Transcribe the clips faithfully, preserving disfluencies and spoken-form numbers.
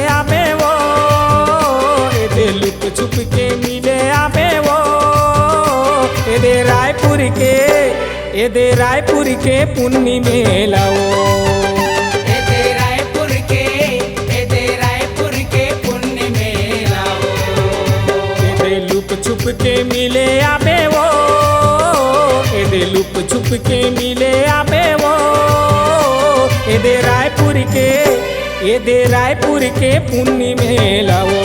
आबे वो, एदे लुक छुप के मिले आबे वो, एदे रायपुर के, एदे रायपुर के पुन्नी मेला वो। एदे रायपुर के, एदे रायपुर के पुन्नी मेला वो। एदे लुक छुप के मिले आबे वो, एदे लुक छुप के मिले आबे वो, एदे रायपुर के, एदे रायपुर के पुन्नी मेला वो।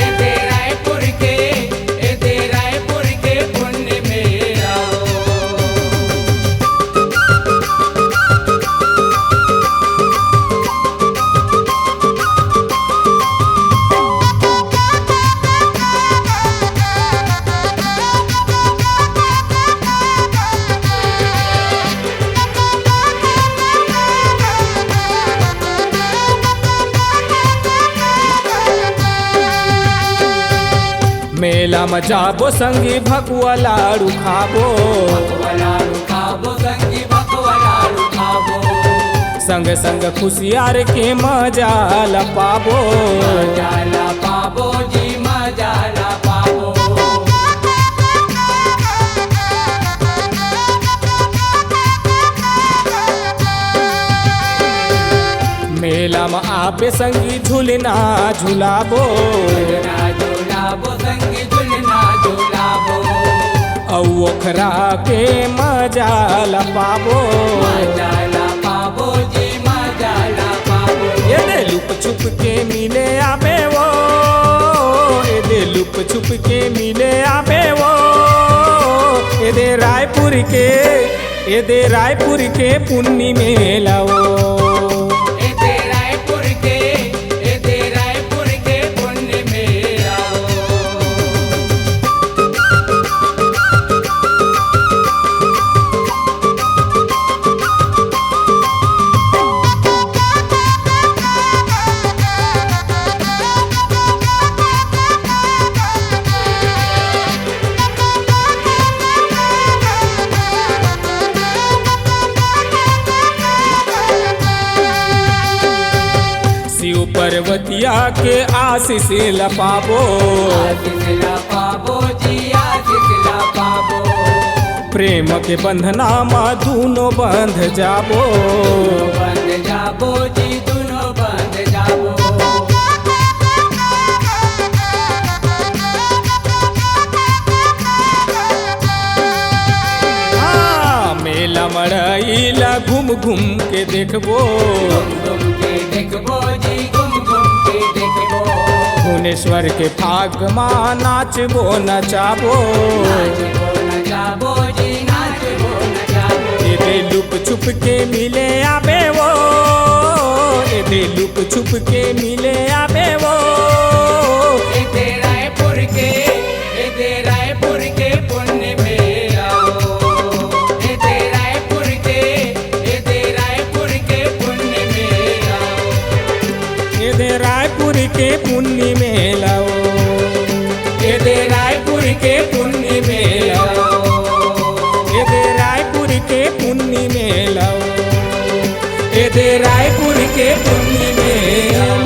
एदे रायपुर के, एदे रायपुर के पुन्नी मेला वो। मेला म जाबो संगी, भकुआ लाड़ू खाबो। भकुआ लाड़ू खाबो संगी, भकुआ लाड़ू खाबो। संग संग खुशियार के मजा ल पाबो। मजा ल पाबो जी, मजा ल पाबो। मेला म आबे संगी, झुलना झुलाबो। झुलना झुलाबो संगी, झुलना झुलाबो। अउ ओखरा के मजा ल पाबो। मजा ल पाबो जी, मजा ल पाबो। एदे लुक छुप के मिले आबे वो, एदे लुक छुप के मिले आबे वो, एदे रायपुर के, एदे रायपुर के पुन्नी मेला वो। एदे रायपुर के, एदे रायपुर के पुन्नी मेला वो। शिव पर्वतिया के आशीष ल पाबो। आशीष ल पाबो जी, आशीष ल पाबो। प्रेम के बंधना म दूनो बंध जाबो। बंध जाबो जी, दूनो बंध जाबो। हाँ, मेला मड़ई ला घूम घूम के देखबो। घूम घूम के देखबो जी, घूम घूम के देखबो। भुवनेश्वर के फाग मा नाचबो नचाबो। नाचबो नचाबो जी, नाचबो नचाबो। एदे लुक छुप के मिले आबे वो, एदे लुक छुप के मिले आबे वो। एदे रायपुर के, एदे रायपुर के पुन्नी मेला वो। एदे रायपुर के, एदे रायपुर के पुन्नी मेला वो। एदे रायपुर के पुन्नी मेला वो। एदे रायपुर के पुन्नी मेला वो। एदे रायपुर के पुन्नी मेला वो। एदे रायपुर के पुन्नी मेला वो।